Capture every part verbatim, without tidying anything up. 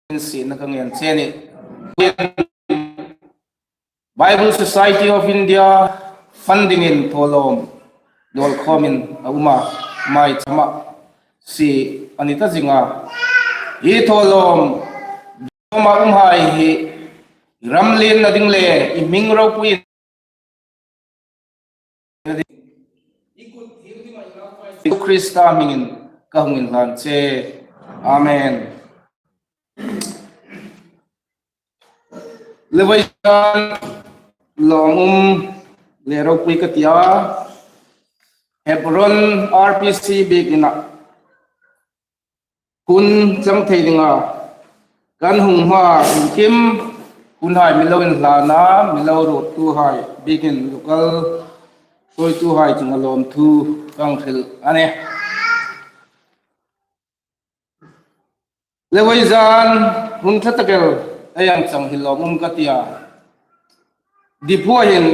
insietna ka ngen che a nih. Bible Society of India funding-in thawlawm dawl khawmin a um a, maichama si a ni ta zing a. Hi thawlawm dawl khawma umhai hi ramlienna ding le i hming ropui Jesu Krista hmingin ka hung inhlan che. Amen. Lewaisan lawmum le ropui ka tia, Hebron R P C biekina hun chang thei dinga kan hung hma hung kim, hunhai mi lo inhlana, mi lo ruottuhai, biekin local ṭhuoituhai chunga lawmthu kan hril a nih. Lewaisan hun ṭha tak el ei hang chang hi lawmum ka tia. Diphu-a hin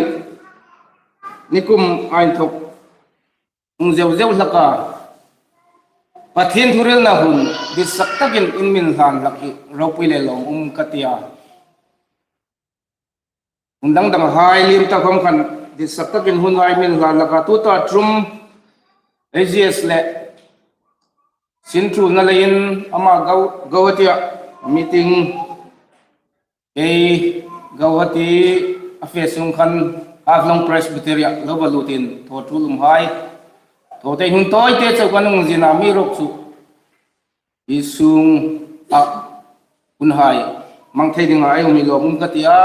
nikum a inthok hung zeu zeu hlak a, Pathien thuhrilna hun ditsak takin in mi inhlan hlak hi ropui le lawmum ka tia. Hun dang danghai liem ta khawm khan ditsak takin hunhai mi inhlan hlak a, tuta ṭum A G S le sin ṭulna leiin ama Gau-, Guwahati-a meeting ei Guwahati-a fe sung khan Haflong Presbytery-a lo va lutin thaw ṭul umhai, thawte hun tawite chau kan hung zin a, amiruokchu hi sunga hunhai mang thei dinga ei hung mi lawmum ka tia.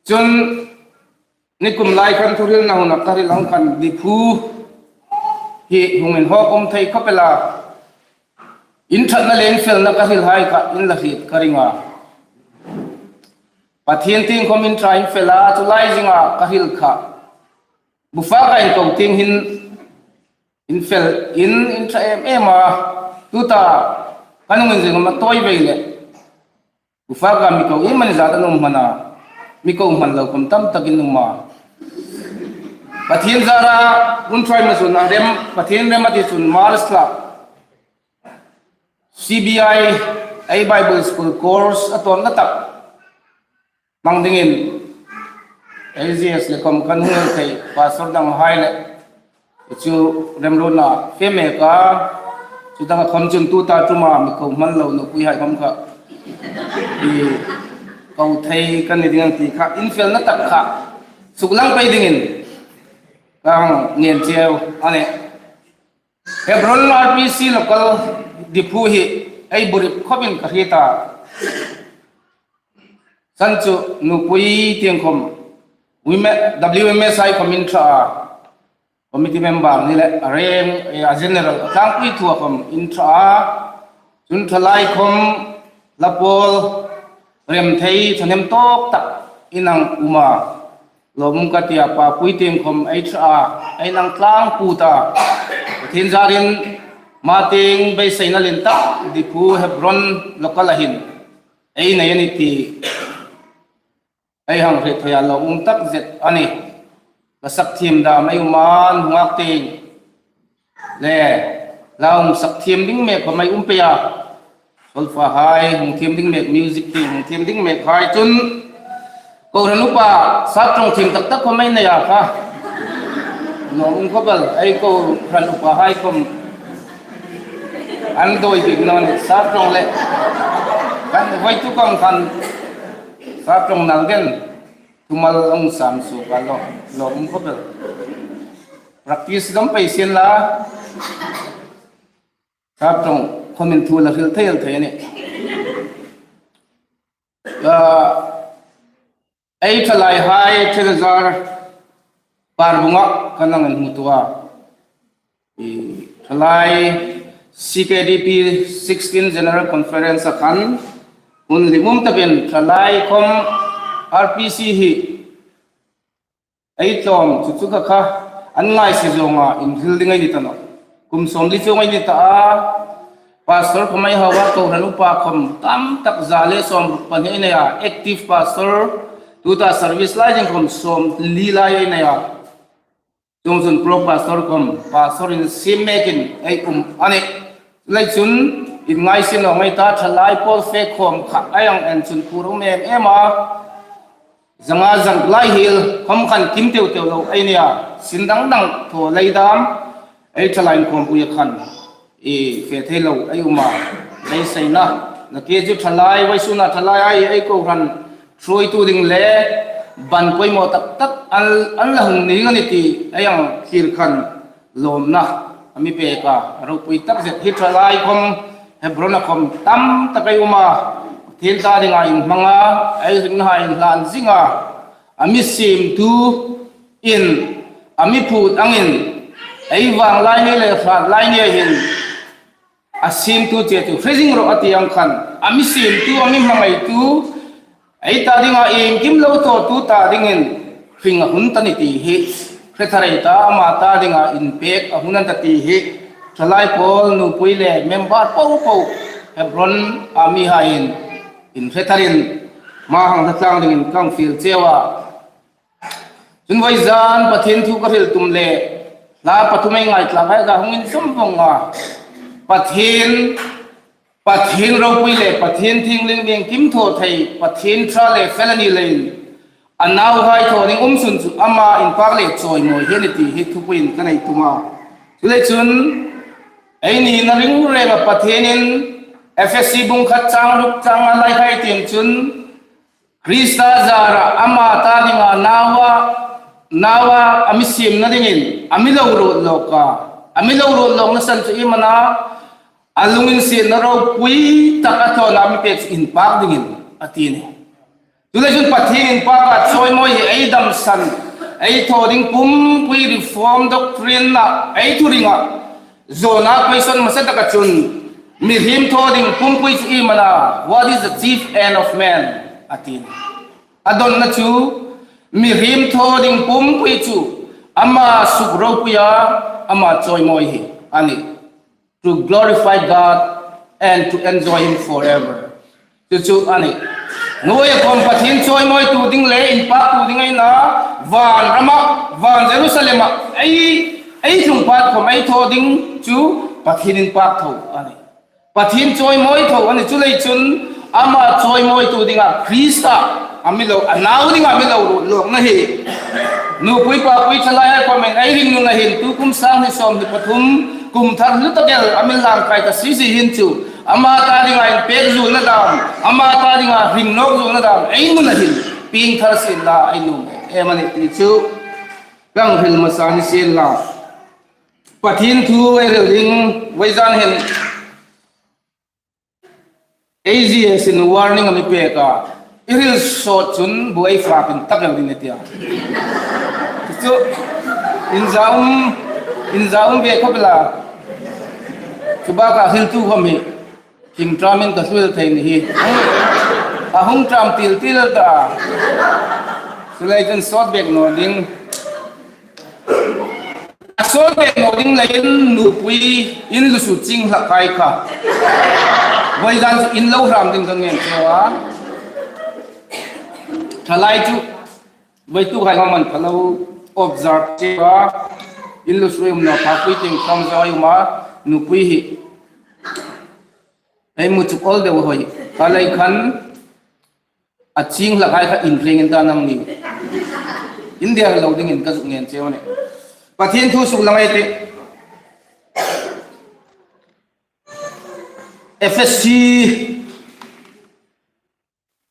Chun nikum lai khan thuhrilna huna ka hril ang khan Diphu hi hung inhawk um thei khawp el a, in ṭhatna le in felna ka hrilhai kha in la hriet ka ring a. Pathien tieng khawm in ṭha in fel a, chu lai zinga ka hril kha bufaka inko tieng hin in fel in, in ṭha em em a, tuta kan hung inzing khawm a tawi vei le bufaka mi ko iemani zat an um hman a, mi ko hman lo khawm tam takin um a. Pathien zara hun ṭhuoi ma sun a rem, Pathien rem a ti chun March thla C B I ei Bible School course a tawpna tak hmang dingin A G S le khawm kan hung el thei, pastor danghai le chu remruotna fe mek a, chu danga khawm chun tuta ṭuma mi ko hman lo nupuihai khawm kha i ko thei kan ni ding ang ti kha in felna tak kha suklang pei dingin kan ngen cheu a nih. Hebron R P C local Diphu hi ei buoi rip khawpin ka hriet a. San chu nupui tieng khawm, women, W M S hai khawm in ṭha a, committee member ni le a reng, eh, a general, a tlangpui thua khawm in ṭha a. Chun ṭhalai khawm la pawl rem thei, ṭhahnem tawk tak in hang um a. Lawmum ka tia, papui tieng khawm ei ṭha a, ei hang tlangpui ta. Pathien zarin ma tieng beiseina lien tak Diphu Hebron local-a hin ei nei a nih ti ei hang hriet thei a, lawmum tak zet a nih. Ka sak thiem dam ei um a, nungak tieng le la hung sak thiem ding mek khawm ei um pei a. Solfahai hung thiem ding mek, music team hung thiem ding mek hai chun kohran upa Sapṭawng thiem tak tak khawm ei nei a kha. Lawmum khawp el, ei kohran upahai khawm an dawi bik naw ni, Sapṭawng le kan voi tu kawng khan Sapṭawng nal gen thumal hung sam suok a, lawmum khawp el. Practice dam pei sien la. Sapṭawng khawmin thu la hril thei el thei a nih. Ah, ei ṭhalaihai Ṭhahnemngai Parbunga kan hang inhmu tuo a. I ṭhalai C K D P sixteen General Conference-a khan hun hlimum takin ṭhalai khawm R P C hi ei tlawm chu chu kha kha an ngaise zawnga inhril ding ei ni ta nawh. Kum sawmli chuong ei ni ta a, pastor khawm ei hau a, kohran upa khawm tam tak za le sawmruk pahni ei nei a, active pastor tuta service lai ding khawm sawmli lai ei nei a. Chuongchun pro pastor khawm pastor insiem mekin ei um a nih. Leichun Inngai sin lo ngei ta, thalai pawl fe khawm kha a hang en chun phur um em em a. Zanga zang lai hil khawm khan kim teu teu lo ei nia. Sin dang dang thaw lei dam ei thalai inkhawmpuia khan i fe thei lo ei um a. Ei seina, nakie chu thalai, vawisuna thalai ei, ei kohran hruoitu ding le ban poimaw tak tak an, an la hung ni a ni ti ei hang thlir khan lawmna a mi pek a. A ropui tak zet hi thalai khawm Hebron-a khawm tam tak ei um a. Pathien ta dinga inhmang a, ei hringnahai inhlan zing a. A mi siemtu in a mi phut angin ei vang lai ni le hrat lai ni hin a siemtu che chu hre zing rawh a ti ang khan, a mi siemtu, a mi hmangaitu, ei ta dinga iengkim lo thawtu ta dingin hring a hun ta ni ti hi hre thar ei ta, ama ta dinga inpek a hun a ni ta ti hi thalai pawl, nupui le member popo, Hebron-a mihaiin inhre tharin hma hang hla tlang dingin ka fiel cheu a. Chun vawizan Pathien thu ka hril tum le hla pathum ei ngaithlak hai ka hung inzawm vong a. Pathien, Pathien ropui le Pathien thienghlim iengkim thaw thei, Pathien ṭha le fel a ni leiin a nauhai thaw ding um sun chu ama inpak le chawimawi hi a ni ti hi thupuiin ka nei tum a. Chuleiin chun ei nina ring renga Pathienin Efesi bung khat chang ruk chang nga lai hai tiem chun Krista zara ama ta dinga naua, naua a mi siemna dingin a mi lo ruot lawk a. A mi lo ruot lawkna san chu iem a na, a lunginsietna ropui tak a thaw a mi pek chu inpak dingin a ti a nih. Chuleiin chun Pathien inpaka chawimawi hi ei damsan, ei thaw ding pumpui reform doctrine-a ei thuringa zawna question hmasa taka chun mihriem thaw ding pumpui chu iem a na, what is the chief end of man? A ti a nih. A dawnna chu mihriem thaw ding pumpui chu ama suk ropuia ama chawimawi hi a nih. To glorify God and to enjoy Him forever. Chu chu a nih. Hnuoia khawm Pathien chawimawitu ding le inpaktu ding ei na, van rama, van Jerusalema ei, ei tlung phat khawm ei thaw ding chu Pathien inpak tho a nih. Pathien chawimawi tho a nih. Chuleiin chun ama chawimawitu dinga Krista a mi lo, a nau dinga mi lo ruot lawkna hi nupui papui thalai khawmin ei hringnuna hin tu kum sang hni sawmhni pathum kum thar hlu tak el a mi lang kai ta si si hin chu ama ta dinga inpek zuolna dam, ama ta dinga hring nawk zuolna dam ei nuna hin pieng thar sien la ei nuom em a nih ti chu ka hril hmasa ni sien la. Pathien thu ei hril ding vawizan hin A G S-in warning a mi pek a, i hril sawt chun bu ei fak intak el ding a tia. Chu inzaum, inzaum ve khawp el a. Chu baka hriltu khawm hi hing ṭamin ka hriltu thei ni hi. A hung ṭam til til ta. Chuleiin chun sawt bek naw ding. A sawt bek naw ding leiin nupui in lusu ching hlak hai kha vawizan in lo hram ding ka ngen cheu a. Thalai chu vawituk hai hma man pha lo observe cheu a. In lusu um naw pha pui ting kam zo ai um a, nupui hi ei mu chuk awl deu hoi. Ka lei khan a ching hlak hai kha inring in ta nang ni. India lo dingin ka zuk ngen cheu a nih. Pathien thu suk lang ei tih. Efesi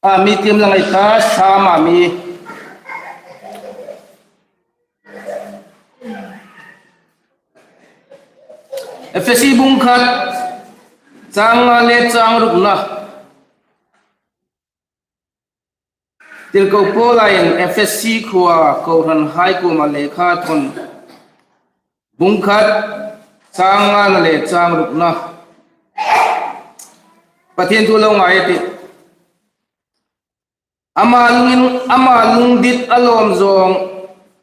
a mi tiem lang ei ta, Sam a mi. Efesi bung khat chang nga le chang rukna. Tirko Paula'n Efesi khuoa kohranhai kuoma lekha thawn bung khat chang ngana le chang rukna. Pathien thu lo ngai ei tih. Ama lungin, ama lungdit a lawm zawng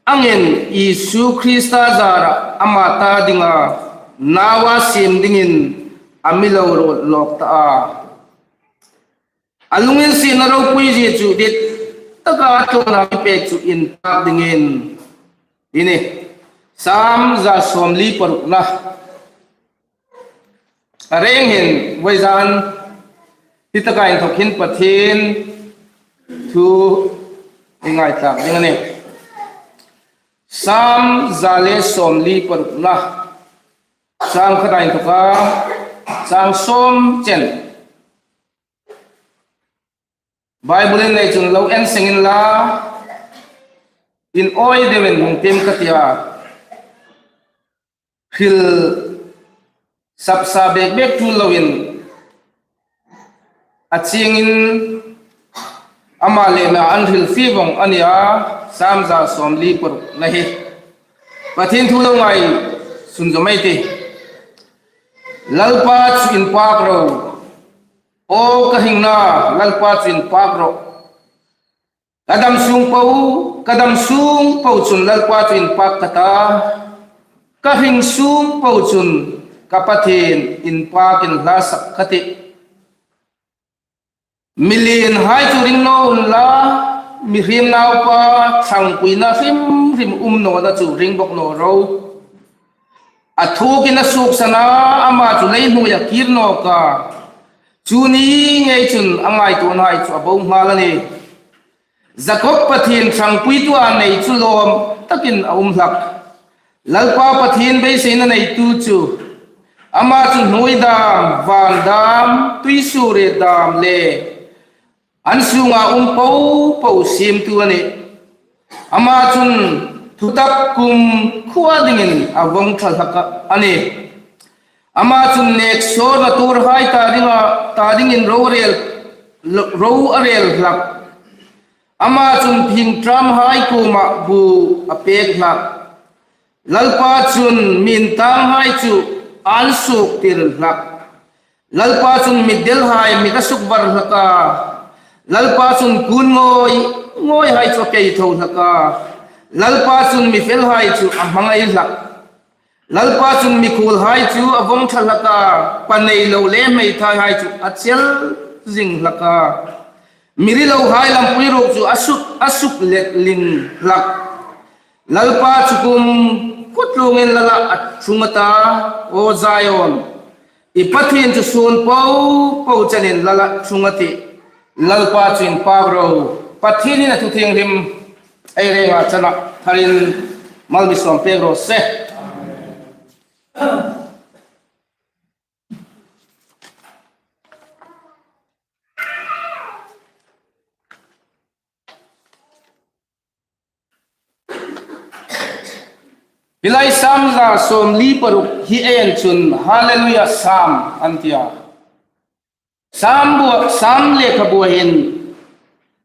angin Isu Krista zara ama ta dinga naua siem dingin a mi lo ruot lawk ta a. A lunginsietna ropui zie chu dit taka a tlawmna mi pek chu intak dingin. Ti a nih. Sam za sawmli parukna. A reng hin vawizan hi taka inthok hin Pathien thu ei ngaithlak ding a nih. Sam za le sawmli parukna, chang khata inthoka chang sawm chen. Bible-in nei chun lo en seng inla, in awi deuin hung tiem ka ti a. Hril sapsa bek bek ṭul loin a chingin ama le ama an hril fie vong a nih a, Sam za sawmli parukna hi. Pathien thu lo ngai sunzawm ei tih. Lalpa chu inpak ro. Aw ka hringna, Lalpa chu inpak ro. Ka dam sung po, ka dam sung po chun Lalpa chu inpak ka ta. Ka hring sung po chun ka Pathien inpakin hla sak ka tih. Mi lienhai chu ring naw unla, mihriem naupa ṭhangpuina hrim hrim um nawna chu ring bawk naw ro. A thukin a suoksan a, ama chu lei hnuoia kir nawk a. Chu ni ngei chun a ngaituonhai chu a bo nghal a nih. Jakob Pathien ṭhangpuitu a nei chu lawm takin a um hlak. Lalpa Pathien beiseina neitu chu, ama chu hnuoi dam, van dam, tuisuoriet dam le an sunga um po po siemtu a nih. Ama chun thutak kumkhuoa dingin a vawng ṭha hlak a nih. Ama chun nek sawrna tuorhai ta dinga, ta dingin ro rel, ro a rel hlak. Ama chun phingṭamhai kuoma bu a pek hlak. Lalpa chun mi intanghai chu an suoktir hlak. Lalpa chun mitdelhai mit a sukvar hlak a. Lalpa chun kun ngawi ngawihai chu a kei tho hlak a. Lalpa chun mi felhai chu a hmangai hlak. Lalpa chun mikhuolhai chu a vawng ṭha hlak a, pa nei lo le hmeithaihai chu a chel zing hlak a. Mi rilohai lampui ruok chu a suk, a suklet ling hlak. Lalpa chu kumkhuo tlungin lala a ṭhung a ta, aw Zion, i Pathien chu sun po po chenin lala ṭhung a tih. Lalpa chu inpak ro. Pathienin a thu thienghlim ei renga chena tharin mal mi sawm pek raw se. Hi lai Sam za sawmli paruk hi ei en chun Hallelujah Sam an ti a. Sam bua, Sam lekhabua hin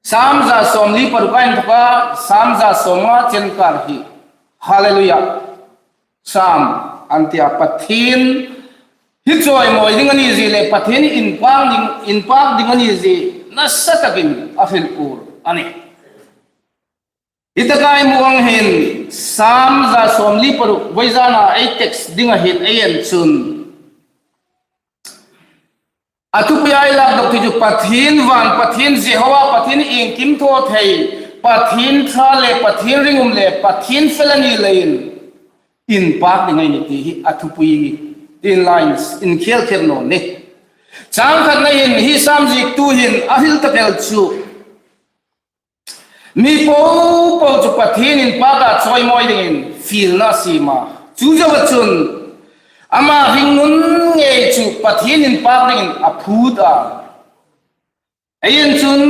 Sam za sawmli paruk a inthoka Sam za sawmnga chenkar hi Hallelujah Sam an ti a. Pathien hi chawimawi ding a ni zie le Pathien inpak ding, inpak ding a ni zie nasa takin a hril ur a nih. Hi taka ei hmu ang hin Sam za sawmli paruk vawizana ei text dinga hin ei en chun a thupuia ei lak dawk thei chu Pathien van, Pathien Jehovah, Pathien iengkim thaw thei, Pathien ṭha le Pathien ringum le Pathien fel a ni leiin inpak ding ei ni ti hi a thupui tin lines in khial kher naw ni. Chang khatna hin hi Sam ziektu hin a hril tak el chu mi po po chu Pathien inpaka chawimawi dingin fielna a siem a. Chu zoa chun ama hringnun ngei chu Pathien inpak dingin a phut a. Ei en chun,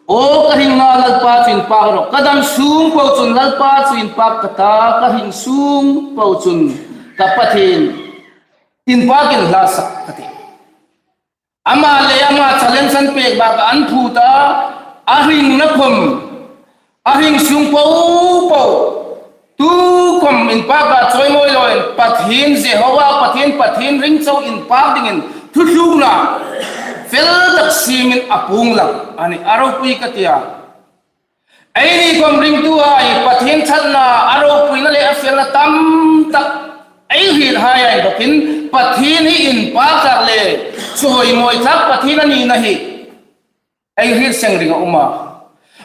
aw ka hringna, Lalpa chu inpak ro. Ka dam sung po chun Lalpa chu inpak ka ta, ka hring sung po chun ka Pathien inpakin hla sak ka tih. Ama le ama challenge an pek bak an phut a, a hringna khom, a hring sung po po, tu khom inpaka chawimawi loin Pathien Jehovah, Pathien, Pathien ring chau inpak dingin thutlukna fel tak siemin a puong lang a nih, a ropui ka ti a. Eini khom ringtuhai Pathien ṭhatna a ropuina le a felna tam tak ei hriet hai a inthokin Pathien hi inpak tak le chawimawi tak Pathien a nina hi ei hriet seng ring a um a.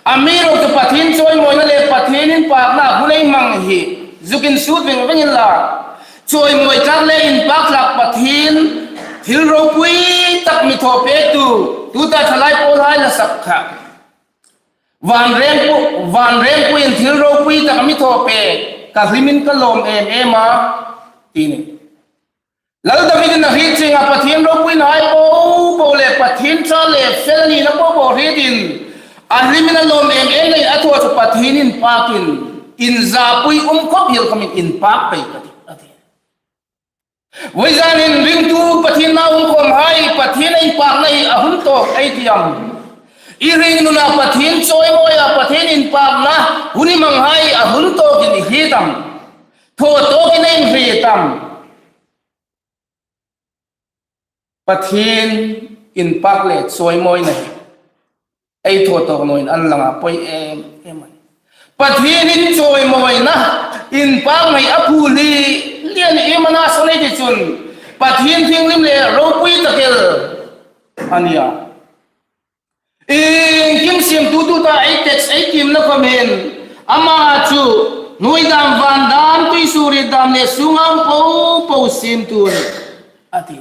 Amiruokchu Pathien chawimawina le Pathien inpakna hun ei hmang hi zuk insut veng veng inla, chawimawi tak le inpak tak Pathien Thil ropui tak mi thaw pektu, tuta thalai pawlhai la sak kha. Van rengpu, van rengpuin thil ropui tak mi thaw pek, ka hlimin ka lawm em em a, ti ni. Lal Davidin a hriet chieng a, Pathien ropuinahai po po le Pathien ṭha le fel a nina po po hrietin, a hlimin a lawm em em leiin a thaw chu Pathien inpakin, inzapui um khawp hiel khomin inpak pei ka tih, a ti. Vawizanin ringtu Pathien nau um khawmhai Pathien inpakna hi a hun tawk ei ti am? I hringnuna Pathien chawimawia Pathien inpakna hun i manghai a hun tawkin i hriet am? Thaw tawkin ei hriet am? Pathien inpak le chawimawina hi ei thaw tawk naw in an langa poi em em a. Pathien inchawimawina, inpakna hi a phul hi lian em a na, saw nei ti chun Pathien thienghlim le ropui tak el a nih a. Iengkim siemtu tuta ei text ei tiemna khawm hin, ama chu hnuoi dam, van dam, tuisuoriet dam le sunga um po po siemtu a nih, a ti.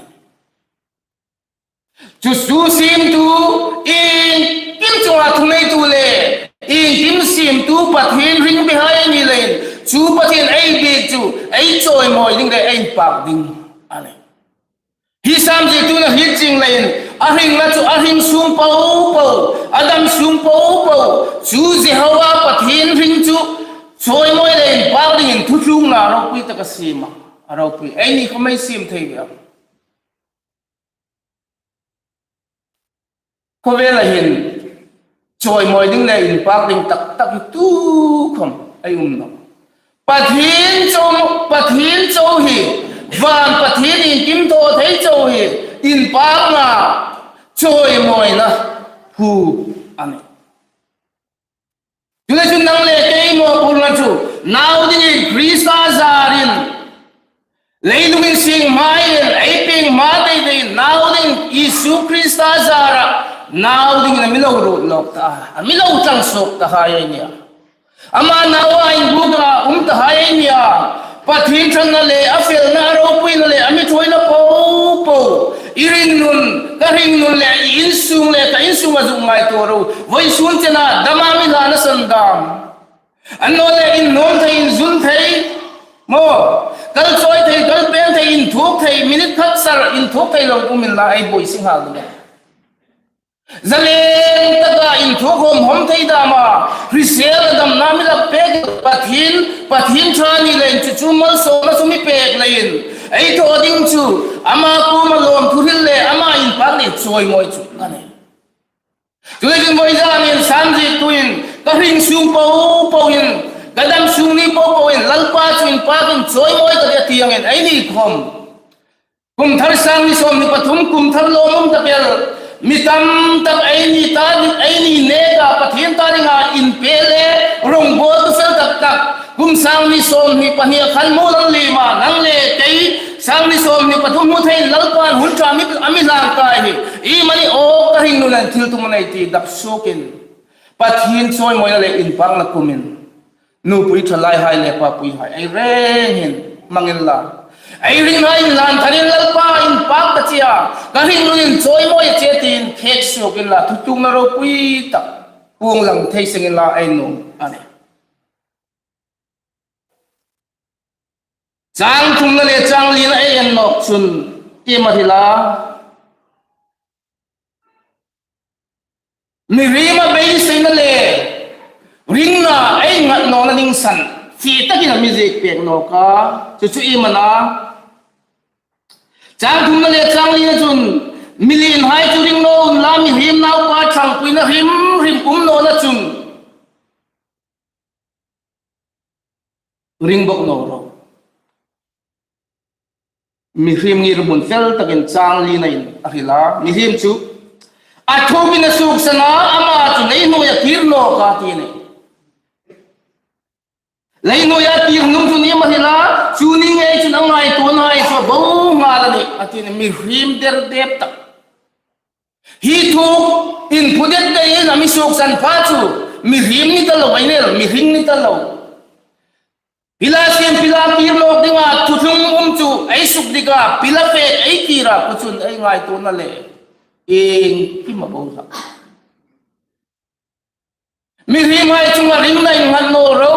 Chu chu siemtu, iengkim chunga thuneitu le iengkim siemtu Pathien ring behai a ni leiin, chu Pathien ei biek chu ei chawimawi ding le ei inpak ding a nih. Hi Sam ziektu'n a hriet chieng leiin, a hringna chu a hring sung po po, a dam sung po po, chu Jehova Pathien ring chu chawimawi le inpak dingin thutlukna ropui tak a siem a, a ropui. Eini khawm ei siem thei ve am? Khawvela hin chawimawi ding le inpak ding tak tak hi tukhawm ei um nawh. Pathien chau, Pathien chau hi, van Pathien inkim thaw thei chau hi, inpakna, chawimawina phu a nih. Chuleiin chun nang le kei mawphurna chu, nau dingin Krista zarin, leilungin sing hmain, ei pieng hma teitei, nau dingin Isu Krista zara, nau dingin a mi lo ruot nawk ta, a mi lo tlang suok tahai ei nih a. Ama naua inbuka um tahai ei nih a. Pathien ṭhatna le a felna, a ropuina le a mi ṭhuoina po po, i hringnun, ka hringnun le i insung le ka insung a zuk ngaituo ro. Vawisun chena dama mi hlana san dam, annawleh innuom thei, inzun thei, maw, kal chawi thei, kal peng thei, inthuk thei, minute khat sar inthuk thei lo um inla ei buoi sing hal ding a. Zalen taka inthuk hawm hawm thei dama, hrisel a damna mi lak pek Pathien, Pathien ṭha ni leiin chu chu malsawmna chu mi pek leiin, ei thaw ding chu ama kuoma lawmthu hril le ama inpak le chawimawi chu a nih. Chuleiin vawizanin Sam ziektuin, ka hring sung po po in, ka dam sung ni po po in, Lalpa chu inpakin chawimawi ka tih a ti angin, eini khawm. Kum thar sang hni sawmhni pathum, kum thar lawmum tak el, mi tam tak eini ta, eini neka Pathien ta dinga inpe le rongbawltu fel tak tak. Kum sang hni sawmhni pahni a khan hmu lang lima, nang le kei sang hni sawmhni pathum hmu thei Lalpan hun ṭha mi, a mi hlan kai hi. Iemani aw ka hringnun an thil tum a nei ti dap suokin, Pathien chawimawina le inpakna kumin, nupui ṭhalaihai le papuihai, ei reng hin hmang inla, ei ringhai inlan tharin Lalpa inpak ka ti a, ka hringnunin chawimawi a ti tiin khek suok inla, thutlukna ropui tak puong lang thei seng inla ei nuom a nih. Chang thumna le chang lina ei en nawk chun, iem a hril a? Mihriem a beiseina le ringna ei nghat nawna ding san, fie takin a mi ziek pek nawk a, chu chu iem a na? Chang thumna le chang lina chun, milienhai chu ring naw unla, mihriem naupa ṭhangpuina hrim hrim um nawna chun ring bawk naw ro. Mihriem ngirhmun fel takin chang linain a hril a, mihriem chu a thukin a suoksan a, ama chu lei hnuoia kir nawk a ti a nih. Lei hnuoia kir hnung chun iem a hril a, chu ni ngei chun a ngaituonahai chu a bo nghal a nih, a ti a nih. Mihriem derdep tak. Hi thuk inphu det daiin a mi suoksan pha chu mihriem ni ta lo, ei nel, mihring ni ta lo. Pila siem pila kir nawk dinga thuthlung um chu ei sukdik a, pila fe ei kir a, kha chun ei ngaituona le iengkim a bo hlak. Mihriemhai chunga ringna innghat naw ro,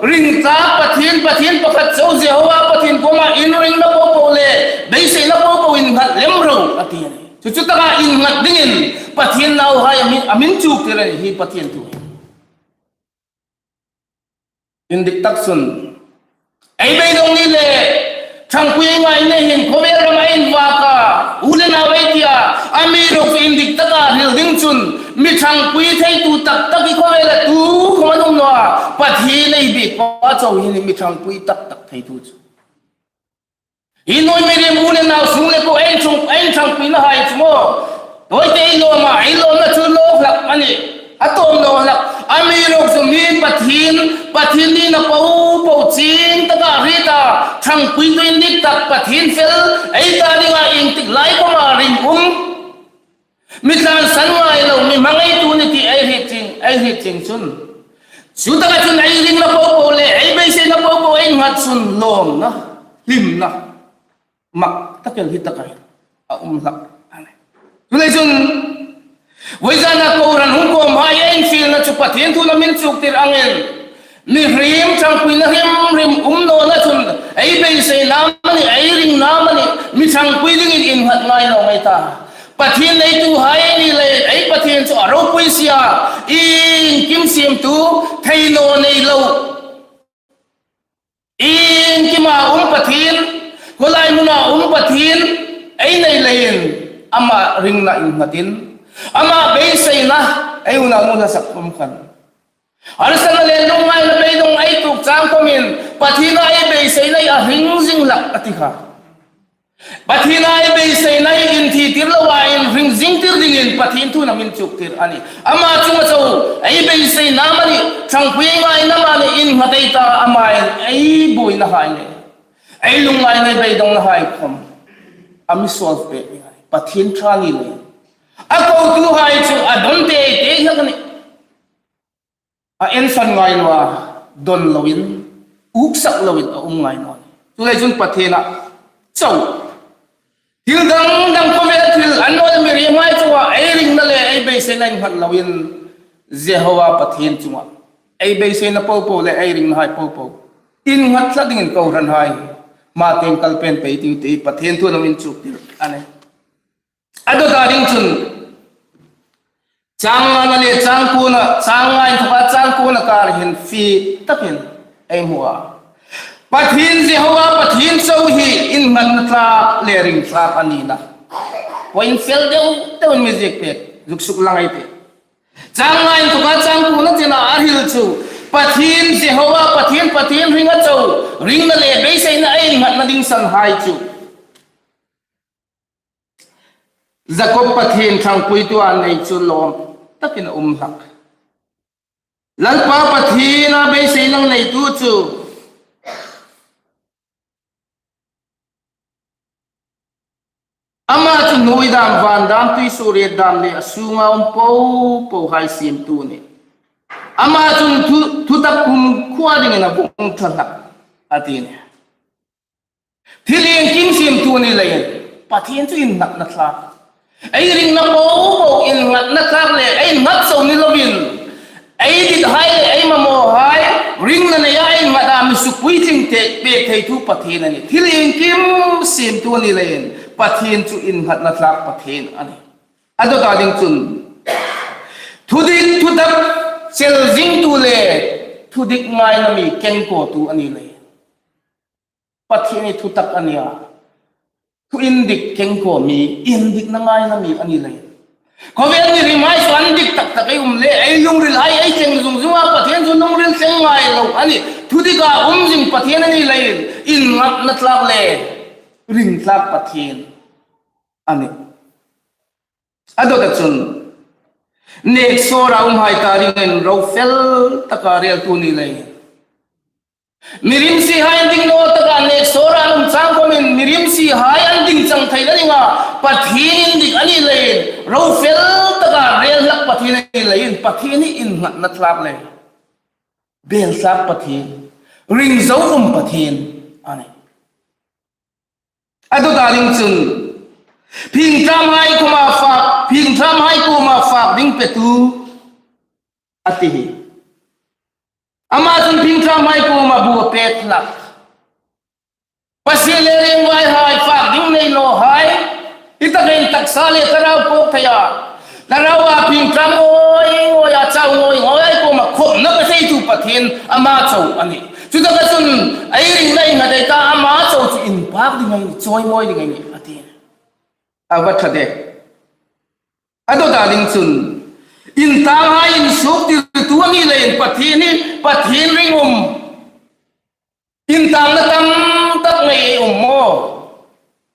ring thlak Pathien, Pathien pakhat chau Jehovah Pathien kuoma inringna popo le beiseina popo innghat lem ro, a ti a nih. Chu chu taka innghat dingin Pathien nauhai a mi, a mi chuktir a nih hi Pathien thu. Indik tak chun ei beidong ni le, ṭhangpui ngaina hin khawvel rama invak a, u le nau ei ti a, amiruokchu indik taka hril ding chun, mi ṭhangpui theitu tak tak hi khawvela tu khawm an um naw a, Pathien ei biek pa chau hi a nih mi ṭhangpui tak tak theitu chu. Hi nuoi Miriam u le nau sung le kuo ei ṭhang, ei ṭhangpuina hai chu maw, tawite ei lawm a, ei lawmna chu nawk hlak a nih. A tawm naw hlak. Amiruokchu mi Pathien, Pathien nina popo chieng taka hriet a, ṭhangpuitu indik tak Pathien fel ei ta dinga iengtik lai khawma ring um, mi tlansan ngai lo, mi hmangaitu a nih ti ei hriet chieng, ei hriet chieng chun, chu taka chun ei ringna popo le ei beiseina popo ei nghat chun lawmna, hlimna, mak tak el hi taka hin a um hlak a nih. Chuleiin chun, voizana kohran hung kuomhai ei infielna chu Pathien thu'n a mi chuktir angin, mihriem ṭhangpuina hrim hrim um nawna chun ei beiseina amanih, ei ringna amanih, mi ṭhangpui dingin innghat ngai naw ei ta. Pathien neituhai ei ni leiin ei Pathien chu a ropui si a, iengkim siemtu, thei naw nei lo, iengkima um Pathien, khawlai hmuna um Pathien ei nei leiin ama ringna innghatin, ama beiseina ei unau hla sak khawm khan, harsatna le lungngaina beidong ei tuok chang khawmin Pathiena ei beiseina a hring zing hlak a ti kha. Pathiena ei beiseina inthi tir loa inhring zing tir dingin Pathien thu'n a mi chuktir a nih. Ama chunga chau ei beiseina amanih, ṭhangpui ngaina amanih innghat ei ta, ama'n ei buoinahai le ei lungngaina, ei beidongnahai khawm a mi solve pek ding a nih. Pathien ṭha ni le, a kotuhai chu a don tei tei hlak a nih. A ensan ngai naw a, don loin, uksak loin a um ngai naw a nih. Chuleiin chun Pathiena chau, thil dang dang khawvela thil an naw le, mihriemhai chunga ei ringna le ei beiseina innghat loin Jehovah Pathien chunga ei beiseina popo le ei ringnahai popo innghat hlak dingin kohranhai hma tieng kal pen pei tiu ti Pathien thu'n a mi chuktir a nih. A dawta ding chun, chang ngana le chang kuona, chang nga inthoka chang kuona kar hin fie takin ei hmu a, Pathien Jehovah Pathien chau hi innghatna tlak le ring tlak a nina point fel deu deuin mi ziek pek zuk suklang ei tih. Chang nga inthoka chang kuona chena a hril chu, Pathien Jehovah Pathien, Pathien ringa chau, ringna le beiseina ei innghatna ding sanhai chu Jakob Pathien ṭhangpuitu a nei chu lawm takin a um hlak. Lalpa Pathiena beiseina neitu chu ama chu hnuoi dam, van dam, tuisuoriet dam le a sunga um popohai siemtu a nih. Ama chun thu, thutak kumkhuo dingin a vung ṭha hlak a ti a nih. Thil iengkim siemtu a ni leiin Pathien chu innghatna tlak, ei ringna popo innghatna tlak le ei nghat chau ni loin, ei dithai le ei mamawhai ringna neia ei nghat a, mi sukpuitling pek theitu Pathien a nih. Thil iengkim siemtu a ni leiin Pathien chu innghatna tlak Pathien a nih. A dawta ding chun, thudik thutak chel zingtu le thudik ngaina mi kengkawtu a ni leiin Pathien hi thutak a nih a, thu indik kengkaw mi, indikna ngaina mi a ni leiin, khawvel mihriemhai chu an dik tak tak ei um le, ei lungrilhai ei thleng zung zung a, Pathien chu lungril thleng ngai lo a nih. Thudika um zing Pathien a ni leiin, innghatna tlak le ring tlak Pathien a nih. A dawta chun, neksawra umhai ta dingin ro fel taka reltu a ni leiin, mi rimsihai an ding naw taka neksawra an um chang khawmin, mi rimsihai an ding chang theina dinga Pathien indik a ni leiin, ro fel taka rel hlak Pathien a ni leiin, Pathien hi innghatna tlak le bel tlak Pathien, ring zo um Pathien a nih. A dawta ding chun, phingṭamhai kuoma fak, phingṭamhai kuoma fak ding petu a ti hi. Ama chun phingṭamhai kuoma bu a pek hlak. Pasie le ringvaihai fak ding nei nawhai, hi taka in taksa le thlarau pawk thei a, thlarau a phingṭam ngawi ngawi a, chau ngawi ngawi a, kuoma khawmna pe theitu Pathien ama chau a nih. Chutaka chun ei ringna innghat ei ta, ama chau chu inpak ding ei nih, chawimawi ding ei nih a ti. A va ṭha de. A dawta ding chun, intanghai insuoktirtu a ni leiin Pathien hi, Pathien ring um, intangna tam tak nei um maw?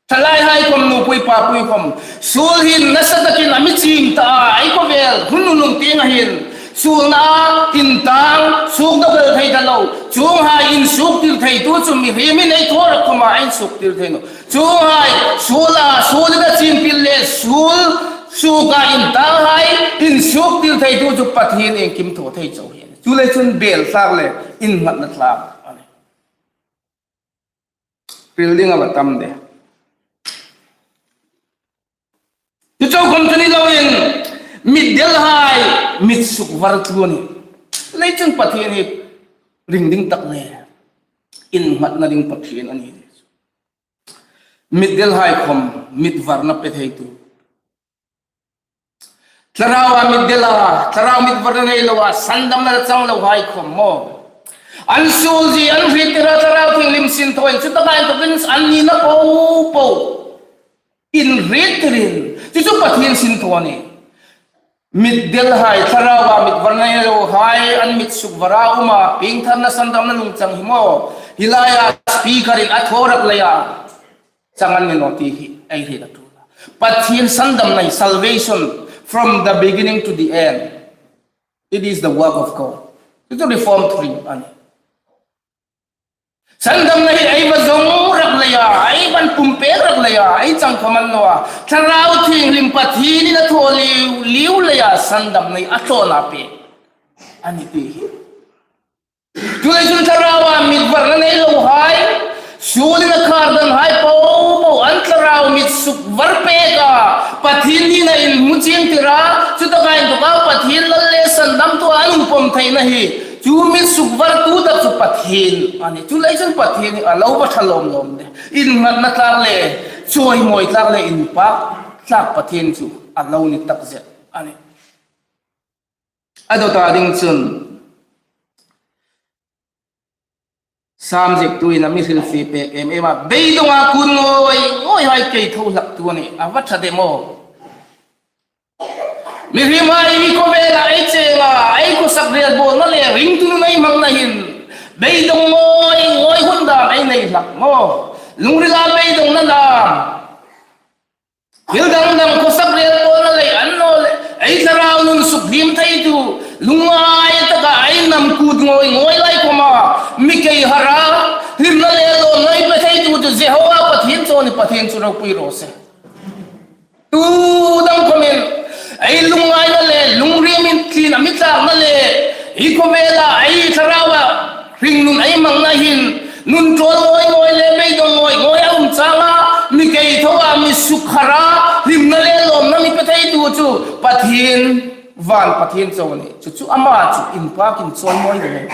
Thalaihai khawm, nupui papui khawm, suol hin nasa takin a mi ching ta a, ei khawvel hun nunung tienga hin suolna intang suok dawk el thei ta lo. Chuonghai insuoktir theitu chu mihriem ei thaw rak khawma insuoktir thei nawh. Chuonghai suola, suolin a chin pil le suol suoka intanghai insuoktir theitu chu Pathien iengkim thaw thei chau hi. Chuleiin chun bel hlak le innghatna tlak a nih. Hril ding a va tam de. Chu chau khawm chu ni loin, mitdelhai mit sukvartu a nih. Leiin chun Pathien hi ring ding tak le innghatna ding Pathien a nih. Mitdelhai khawm mitvarna pe theitu. Thlarau a mitdel a, thlarau mitvarna nei lo a, sandamna chang lohai khawm maw, an suol zie an hriettir a, Thlarau Thienghlim sinthaw in, chutaka inthokin an nina po po inhriettirin, chu chu Pathien sinthaw a nih. Mitdelhai, thlarau a mitvarna nei lohai, an mit sukvar a um a, piengtharna sandamna nungchang hi maw, hi laia speaker in a thaw rak leia chang an ni naw ti hi ei hriet a ṭul a. Pathien sandamna hi, salvation from the beginning to the end, it is the work of God. Chu chu Reformed ring a nih. Sandamna hi ei va zong rak leia, ei va pumpek rak leia ei chang khawm a ni naw a. Thlarau Thienghlim Pathienin a thaw liu liu leia sandamna hi a thaw a pek a nih ti hi. Chuleiin chun thlarau a mitvarna nei lohai, suolin a khar danhai po po an thlarau mit sukvar pek a, Pathien nina inhmu chiengtir a, chutaka inthoka Pathien lal le sandamtu an um pawm theina hi, chu mit sukvartu tak chu Pathien a nih. Chuleiin chun Pathien hi a lo va ṭha lawm lawm de. Innghatna tlak le chawimawi tlak le inpak tlak Pathien chu a lo ni takzet a nih. A dawta ding chun, Sam ziektuin a mi hrilfie pek em em a, beidonga kûn ngawi ngawihai kei tho hlaktu a nih. A va ṭha de maw? Mihriemhai, hi khawvela ei cheng a, ei khawsak rel bawlna le ringtu nun ei hmangna hin beidong ngawi ngawi hun dam ei nei hlak maw? Lungrila beidongna dam, thil dang dang khawsak rel bawlna lei annawleh ei thlarau nun sukhlim theitu, lungngai taka ei nam kût ngawi ngawi lai khawma mi kei har a, hlimna le lawmna ei pe theitu chu Jehova Pathien chu a nih, Pathien chu ropui raw se. Tu dang khawmin ei lungngaina le lungriem inthlin a mi tlakna le hi khawvela ei thlarau a hringnun ei hmangna hin nun ṭawl ngawi ngawi le beidong ngawi ngawi a um changa mi kei tho a, mi sukhar a, hlimna le lawmna mi pe theitu chu Pathien, van Pathien chu a nih. Chu chu ama chu inpakin chawimawi ding a nih.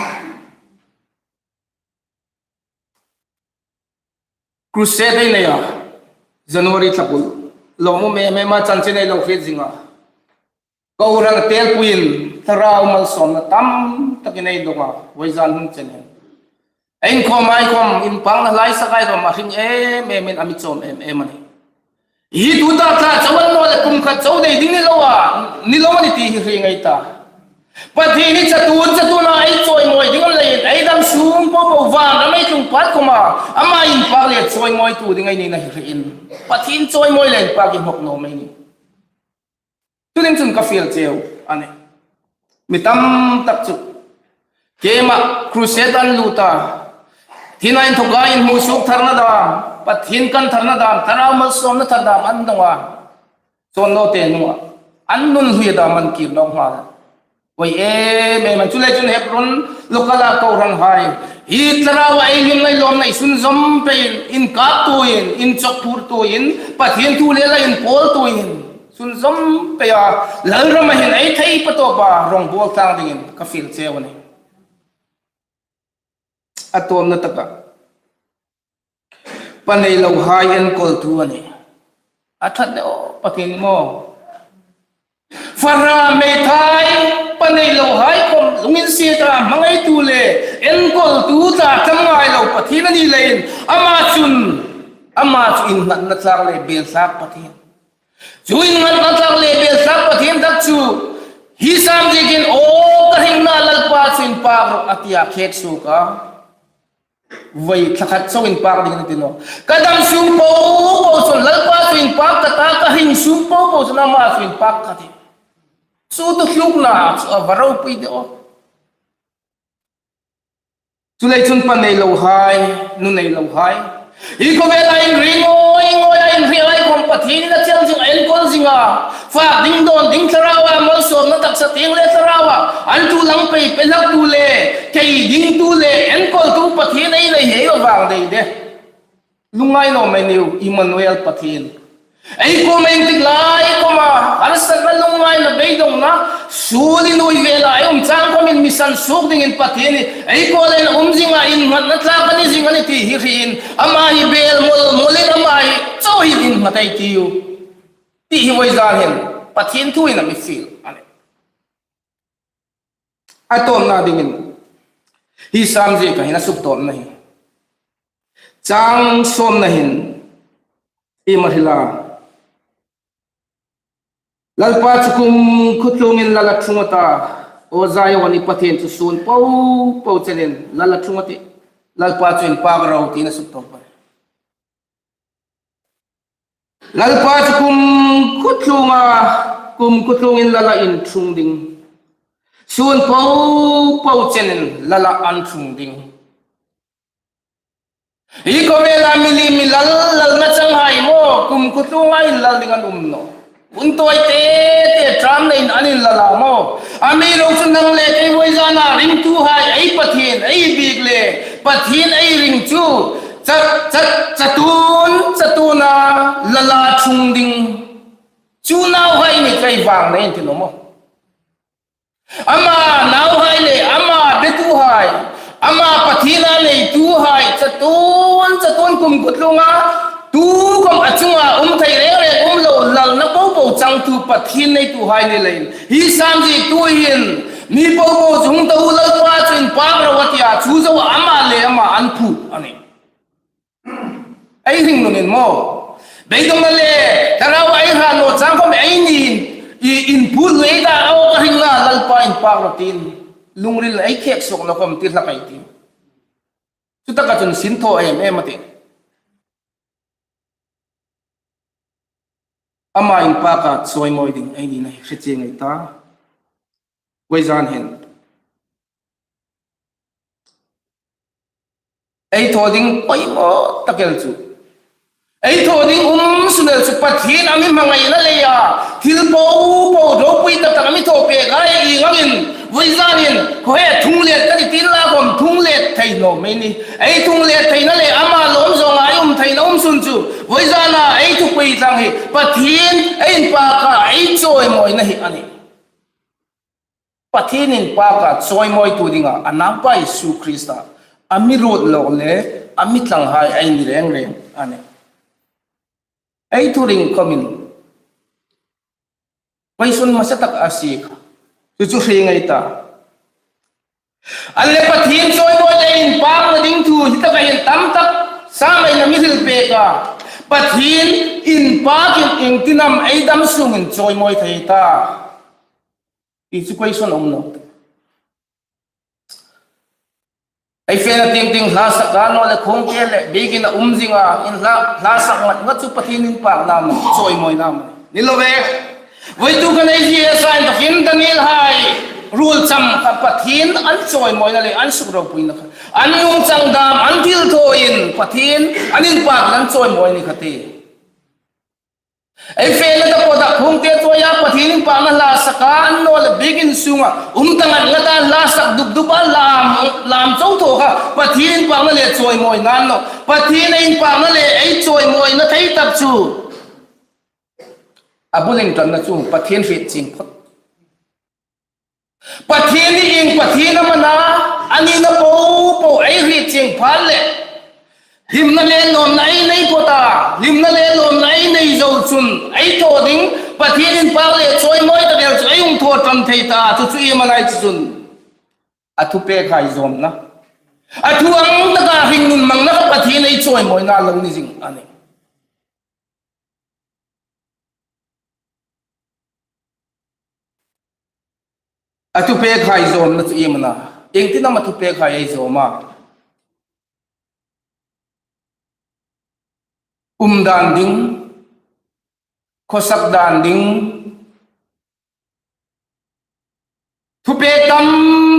Crusade ei nei a, January thla bul. Lawmum em em a, chanchin ei lo hriet zing a. Kohran telpuiin thlarau malsawmna tam takin ei dong a, vawizan hun chenin. Ei inkhawmhai khawm, inpakna hlai sakhai khawm a hring em emin a mi chawm em em a nih. Hi tuta thla chau annawleh kum khat chau dei ding ni lo a, ni lo a nih ti hi hre ngei ta. Pathien hi chatuon chatuona ei chawimawi ding a ni leiin, ei dam sung po po vanram ei tlung phat khawma ama inpak le chawimawitu ding ei nina hi hre in, Pathien chawimawi le inpak inhawk naw mei ni. Chu ding chun ka fiel cheu a nih. Mi tam tak chu keima crusade an lut a, thina inthoka inhmu suok tharna dam, Pathien kan tharna dam, thlarau malsawmna thar dam an dong a. Chawn naw te hnunga an nun hlui dam an kir nawk hma. Voi em em an. Chuleiin chun Hebron local-a kohranhai, Hi thlarau ei hlimna, ei lawmna ei sunzawm peiin, inkaptuoin, inchawkphurtuoin, Pathien thu le la inpawltuoin, sunzawm peia, Lalrama hin ei thei patawpa, rawngbawl tlang dingin ka fiel cheu a nih. A tawpna taka, pa nei lohai enkawltu a nih. A ṭhat le aw, Pathien maw. Fara meithai, pa nei lohai khawm lunginsieta hmangaitu le enkawltu ta tam ngai lo Pathien a ni leiin, ama chun, ama chu innghatna tlak le beltlak Pathien. Chu innghatna tlak le beltlak Pathien tak chu, hi Sam ziekin, aw ka hringna, Lalpa chu inpak rawh, a tia khek suok a. Voi thla khat chau inpak ding a ni ti naw. Ka dam sung po po chun Lalpa chu inpak ka ta, ka hring sung po po chun ama chu inpak ka tih. Chu tu tlukna chu a va ropui de aw. Chuleiin chun pa nei lohai, nu nei lohai, hi khawvela inring ngoi ngoi a, inring ngoi khawm Pathienin a chel zing a, enkawl zing a. Fak ding, dawn ding, thlarau a malsawmna taksa tieng le thlarau a an thu lang pei pe hlaktu le, thei dingtu le enkawltu Pathien ei nei hi ei va vang dei de. Lungngai naw mei niu, Immanuel Pathien. Ei kuoma intik lai kuoma harsatna, lungngaina, beidongna, suol inui vela ei um chang khawmin mi sansuok dingin Pathien hi ei kuoma um zing a, innghatna tlak a ni zing a nih ti hi hriin, ama hi bel mol molin, ama hi chau hin innghat ei tiu. Ti hi vawizan hin Pathien thuin a mi fiel a nih. A tawpna dingin, hi Sam zieka hin a suktawpna hi, chang sawmna hin, iem a hril a, Lalpa chu kumkhuo tlungin lal a ṭhung a ta, aw Zion, i Pathien chu suon po po chenin lal a ṭhung a tih. Lalpa chu inpak ro tiin a suktawp a. Lalpa chu kumkhuo tlunga, kumkhuo tlungin lal a inṭhung ding. Suon po po chenin lal a inṭhung ding. Hi khawvela mi li mi lal, lalna changhai maw, kumkhuo tlunga inlal ding an um nawh. Hun tawi te te ṭam neiin an inlal a maw. Amiruokchu nang le kei vawizana ringtuhai, ei Pathien ei biek le Pathien ei ring chu, cha, cha, chatuon chatuona lal a ṭhung ding. Chu nauhai ni kei vang nei ti naw maw. Ama nauhai le ama betuhai, ama Pathiena neituhai, chatuon chatuon kumkhuo tlunga, tu khawm a chunga um thei reng reng um lo, lalna po po changtu Pathien neituhai ni leiin, hi Sam ziektu hin, mi po po chu hung ta u, Lalpa chu inpak ro a tia, chu zoa ama le ama an phut a nih. Ei hringnun in maw, beidongna le thlarau ei hrat naw chang khawm eini in, inphut lei ta, aw ka hringna, Lalpa inpak rawh tiin lungril ei khek suok naw khawm ti hlak ei ti. Chutaka chun sin thaw em em a tih. Ama inpaka chawimawi ding ei nina hi hre chieng ei ta. Vawizan hin ei thaw ding poimaw tak el chu, ei thaw ding um sun el chu, Pathien a mi hmangaina leia thil po po ropui tak tak a mi thaw pek a, ei ieng angin vawizanin khaw he thung let ka ti tiin la khawm thung let thei naw mei ni. Ei thung let theina le ama lawm zawnga ei um theina um sun chu vawizana ei thupui tlang hi Pathien ei inpaka ei chawimawina hi a nih. Pathien inpaka chawimawitu dinga a naupa Isu Krista a mi ruot lawk le a mi tlanghai ei ni reng reng a nih. Ei thuring khawmin question hmasa tak a sie kha. Chu chu hre ngei ta. An le Pathien chawimawi le inpakna ding thu hi taka hin tam tak Sam-in a mi hril pek a. Pathien inpakin iengtin am ei dam sungin chawimawi thei ta? Ti chu question a um nawh. Ei fena tieng tieng hla sak dan naw le khawm ke le biekin a um zinga, in hla, hla sak ngat ngat chu Pathien inpakna am, chawimawina am ni lo ve. Voituk khan ei zie sa intakin Daniel hai ruol cham kha Pathien an chawimawina le an sukropuina kha, an nungchang dam, an thilthawin Pathien an inpak le an chawimawi ni kha ti. Ei fena taphawt a khungte chawi a Pathien inpakna hla sak a, an naw le biekin sunga um ta ngat ngat a hla sak dup dup a lam, lam chau thaw kha Pathien inpakna le chawimawina a ni nawh. Pathien ei inpakna le ei chawimawina thei tak chu a bul inṭanna chu Pathien hriet chieng phawt. Pathien ni ing Pathien am a na, a nina popo ei hriet chieng phat le hlimna le lawmna ei nei phawt a, hlimna le lawmna ei nei zo chun ei thaw ding, Pathien inpak le chawimawi tak el chu ei hung thaw ṭan thei ta, chu chu iem a na ei ti chun a thupekhai zawmna, a thu ang taka hringnun mangna kha Pathien ei chawimawina lo ni zing a nih. A thupekhai zawmna chu iem a na? Iengtin am a thupekhai ei zawm a? Um dan ding, khawsak dan ding, thupek tam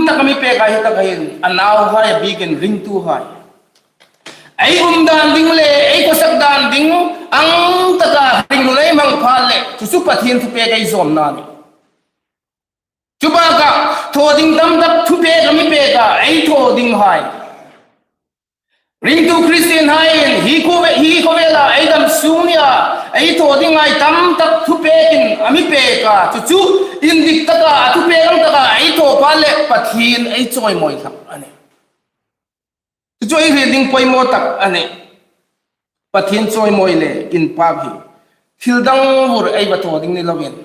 tak a mi pek a, hi taka hin a nauhai a bikin ringtuhai. Ei um dan ding le ei khawsak dan ding ang taka hringnun ei hmang phat le chu chu Pathien thupek ei zawmna a nih. Chu baka thaw ding tam tak thupek a mi pek a, ei thaw dinghai. Ringtu Kristien haiin hi khawve-, hi khawvela ei dam sung nia ei thaw dinghai tam tak thupekin a mi pek a, chu chu indik taka a thupek ang taka ei thaw phat le Pathien ei chawimawi hlak a nih. Chu chu ei hriet ding poimaw tak a nih. Pathien chawimawi le inpak hi thil dang vur ei va thaw ding ni lovin,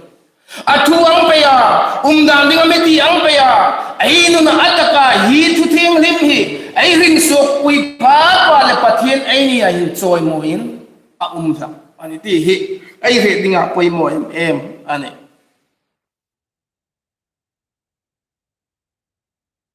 a thu ang peia, um dan ding a mi ti ang peia, ei nuna a taka hi thu thienghlim hi ei hring suokpui pha pha le Pathien ei nia hin chawimawiin a um hlak a nih ti hi ei hriet dinga poimaw em em a nih.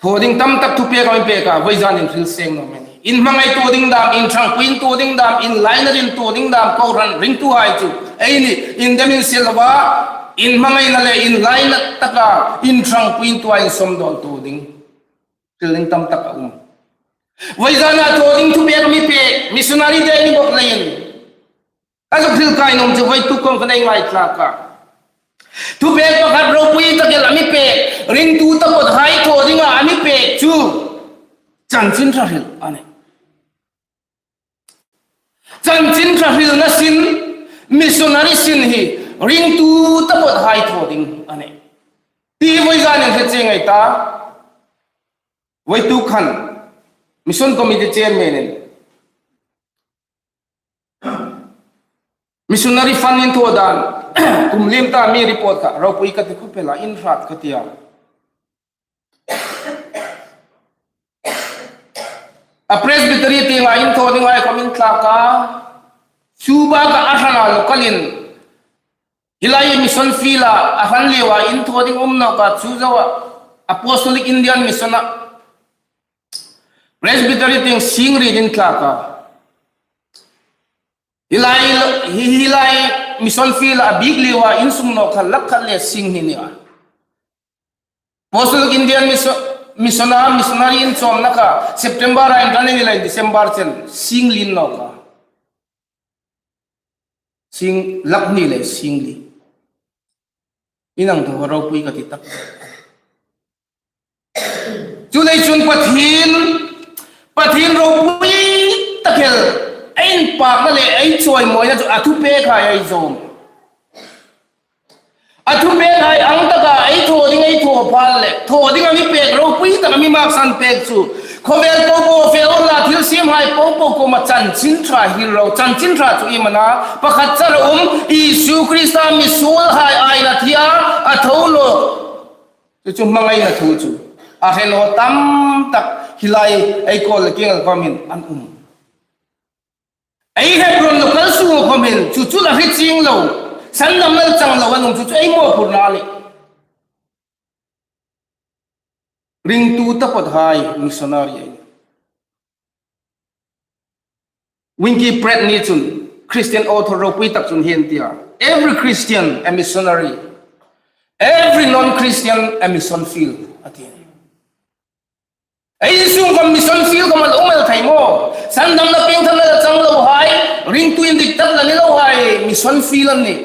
Thaw ding tam tak thupek a mi pek a, vawizanin hril seng naw mei ni. In hmangai thaw ding dam, in ṭhangpui thaw ding dam, in lainat in thaw ding dam, kohran ringtuhai chu ei ni, in dem in sel va, in hmangaina le in lainat taka in ṭhangpui thaw in sawmdawl thaw ding, hril ding tam tak a um. Vawizana thaw ding thupek a mi pek, missionary te ni bawk leiin. A zuk hril kai nuom chu voituk khawm khan ei ngaithlak a. Thupek pakhat ropui tak el a mi pek, ringtu taphawthai thaw dinga a mi pek chu chanchin ṭha hril a nih. Chanchin ṭha hrilna sin, missionary sin hi ringtu taphawthai thaw ding a nih. Ti vawizanin hre chieng ei ta. Voituk khan Mission Committee Chairman in Missionary fund in thaw dan kum liem ta mi report kha ropui ka ti khawp el a, in hrat ka ti a. A Presbytery tienga in thaw dinghai khawm in thlak a, chu baka a hrana local in hi lai mission field a a hran leu a in thaw ding um nawk a, chu zoa Apostolic Indian Mission a Presbytery tieng sing riet in thlak a. Hi lai, hi, hi lai mission field a bik leu a in sung nawk kha lak khat le sing hni ni a. Apostolic Indian Mission, Mission a missionary inchawmna kha September a inṭan a ni leiin December chen sing li in nawk a. Sing lak hni le sing li. In ang thaw ropui ka ti tak. Chuleiin chun Pathien, Pathien ropui tak el ei inpakna le ei chawimawina chu a thupekhai ei zawm. A thupekhai ang taka ei thaw ding ei thaw phat le, thaw ding a mi pek ropui tak a mi maksan pek chu khawvel popo fe unla, thil siemhai popo kuoma chanchin ṭha hril ro, chanchin ṭha chu iem a na, pakhat char a um, Isu Krista misuolhai aina thia a tho lo. Chu chu hmangaina thu chu a hre naw tam tak hi lai ei kawl le kieng khawmin an um. Ei Hebron local sunga khawmin chu chu la hre chieng lo, sandamna chang lo an um, chu chu ei mawphurna a nih. Ringtu taphawthai missionary ei. Winky Pratt ni chun, Christian author ropui tak chun hieng tia, "Every Christian a missionary, every non-Christian a mission field," a ti. Ei sung khawm mission field khawm an um el thei maw? Sandamna piengthar la chang lohai, ringtu indik tak la ni lohai, mission field an nih.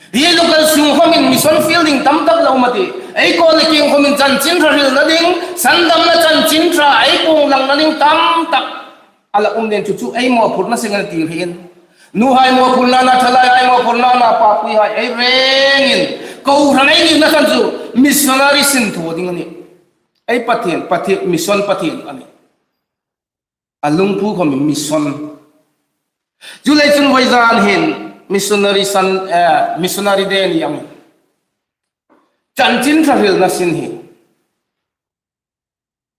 Hi local sung khomin mission field ding tam tak lo ma ti. Ei ko le king khomin chanchin ṭha hrilna ding, sandamna chanchin ṭha ei kung langna ding tam tak a la um den chu chu ei mawphurna seng a ni ti hin. Nuhai mawphurna na, ṭhalaihai mawphurna na, papuihai ei rengin kohran ei nina khan chu missionary sin thaw ding a nih. Ei Pathien, Pathien, mission Pathien a nih. A lungphu khom mission. Chu lei chun vawizan hin missionary san, eh, missionary day ni ang. Chanchin ṭha hrilna sin hi.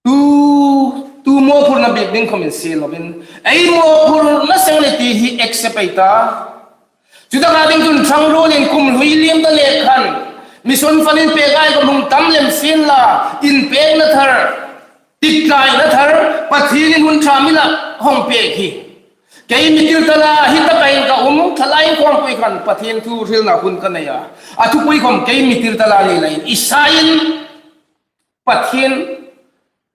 Tu, tu mawphurna bik ding khomin si lovin. Ei mawphurna seng le ti hi accept ei ta. Chu taka ding chun ṭhang ruolin kum hlui liem ta le khan. Mission fund in pek ai khom hung tam lem sien la. Inpekna thar. Tiktlai na thar, Pathienin hun ṭha mi la hung pek hi. Kei mi tir ta la, hi taka hin ka um, ṭhalai khawmpui khan Pathien thu hrilna hun ka nei a. A thupui khom kei mi tir ta la ni leiin, Isaiin Pathien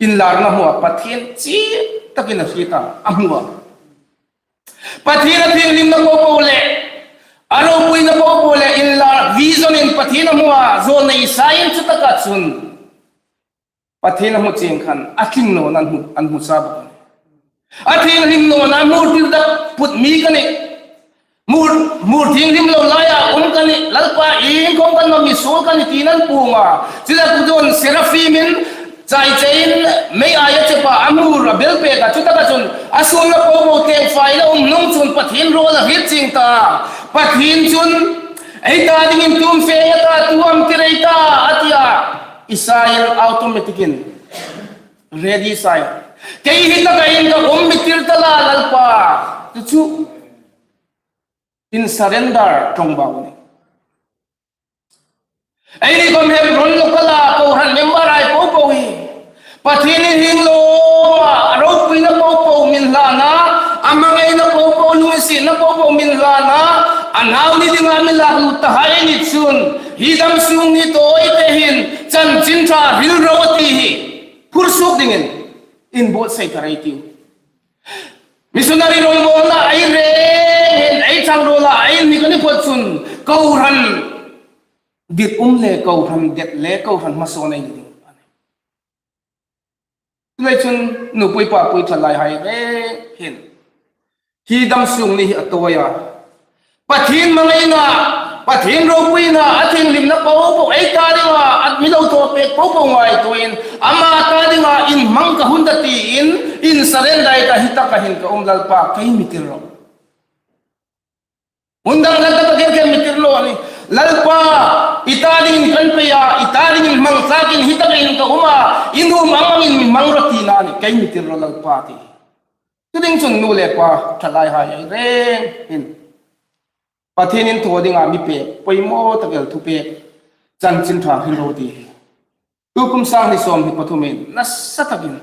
inlarna hmu a, Pathien chie takin a hriet a, a hmu a. Pathien a thienghlimna po po le, a ropuina po po le, inlar vision in Pathien a hmu a, zawlnei Isaiin chu taka chun Pathien a hmu chieng khan, a tling nawna an hmu, an hmu sa bawk a nih. A thienghlim nawna hmur tir dak put mi ka nih. Hmur, hmur thienghlim lo laia um ka nih. Lalpa, iengkhom kan ma mi suol ka nih tiin an puong a. Chu lak chun Seraphim in chai chaiin mei aia chepa a hmur a bel pek a, chu taka chun a suolna po po teng fai la um hnung chun Pathien rawl a hriet chieng ta. Pathien chun, "Ei ta dingin tu am fe a ta, tu am tir ei ta," a ti a. Isaiin automatic in ready sa a. Kei hi taka hin ka um, mi tir ta la Lalpa. Chu chu in surrender ṭawngbau a nih. Eini khom Hebron local-a kohran member-hai po po hi Pathienin hieng lawma a ropuina po po min hlan a, a hmangaina po po, lunginsietna po po min hlan a, a nau ni dinga mi lak lut tahai ni chun, hi dam sung ni tawite hin chanchin ṭha hril ro a ti hi phur suok dingin inbuotsai ka rei tiu. Missionary rawngbawlna ei reng hin, ei ṭhang ruola ei inhnik a ni phawt chun, kohran dit um le, kohran det le, kohran hmasawn ei ni ding. Chuleiin chun nupui papui ṭhalaihai reng hin, hi dam sung ni hi a tawi a. Pathien hmangaina, Pathien ropuina, a thienghlimna po po ei ta dinga a mi lo thaw pek po po ngaituoin, ama ta dinga inhmang ka hun ta tiin, in surrender ei ta, hi taka hin ka um Lalpa, kei mi tir ro. Hun dang dang taka kei, kei mi tir lo a nih. Lalpa, i ta dingin kan pei a, i ta dingin hmang tlakin hi taka hin ka um a, i nuom ang angin mi hmang ro tina a nih, kei mi tir ro Lalpa ti. Chu ding chun nu le pa ṭhalaihai ei reng hin Pathienin thaw dinga mi pek, poimaw tak el thupek, chanchin ṭha hril ro ti hi. Tu kum sang hni sawmhni pathumin nasa takin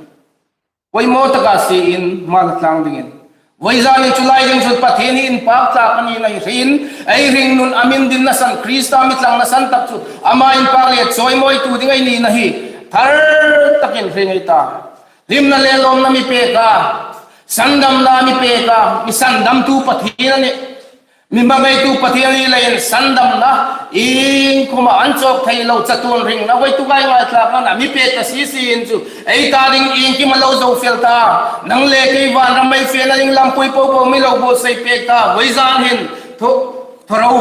poimaw taka siin hma la tlang dingin, vawizanin chu lai ding chun Pathien hi inpâk tlak a nina hi hriin, ei hringnun a mi dinna san, Krista mi tlangna san tak chu ama inpâk le chawimawineitu ding ei nina hi thar takin hre ngei ta. Hlimna le lawmna mi pek a, sandamna mi pek a, mi sandamtu Pathien a nih. Mi hmangaitu Pathien a ni leiin sandamna, iengkhoma an chawk thei lo, chatuon ringna, voituk a ngai tlak a, a mi pek ta si si in chu, ei ta ding iengkim a lo zo fel ta, nang le kei vanram ei fena ding lampui po po mi lo buotsai pek ta, vawizan hin, thaw, thaw ro,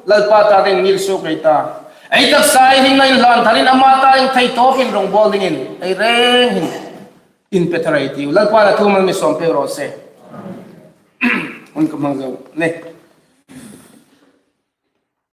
Lalpa ta ding ngir suok ei ta. Ei taksa ei hringna inhlan tharin ama ta ding thei tawpin rawngbawl dingin, ei reng hin, inpe thar ei tiu. Lalpan a thu mal mi sawm pek raw se. Hun ka hmang zo, ne.